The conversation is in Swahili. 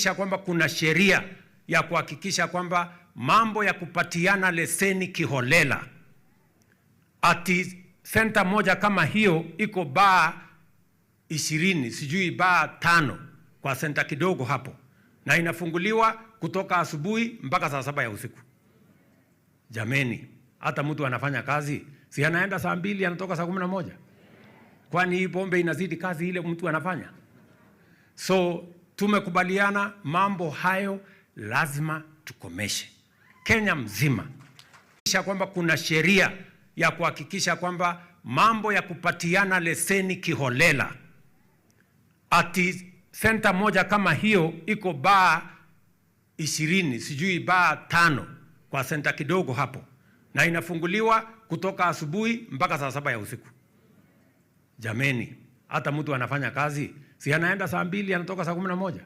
Kuhakikisha kwamba kuna sheria ya kuhakikisha kwamba mambo ya kupatiana leseni kiholela, ati senta moja kama hiyo iko baa 20, sijui baa 5 kwa senta kidogo hapo, na inafunguliwa kutoka asubuhi mpaka saa 7 ya usiku. Jameni, hata mtu anafanya kazi, si anaenda saa 2 anatoka saa 11? Kwani hii pombe inazidi kazi ile mtu anafanya? So tumekubaliana mambo hayo lazima tukomeshe Kenya mzima, kisha kwamba kuna sheria ya kuhakikisha kwamba mambo ya kupatiana leseni kiholela, ati senta moja kama hiyo iko baa 20, sijui baa 5 kwa senta kidogo hapo, na inafunguliwa kutoka asubuhi mpaka saa 7 ya usiku. Jameni, hata mtu anafanya kazi, si anaenda saa 2 anatoka saa 11?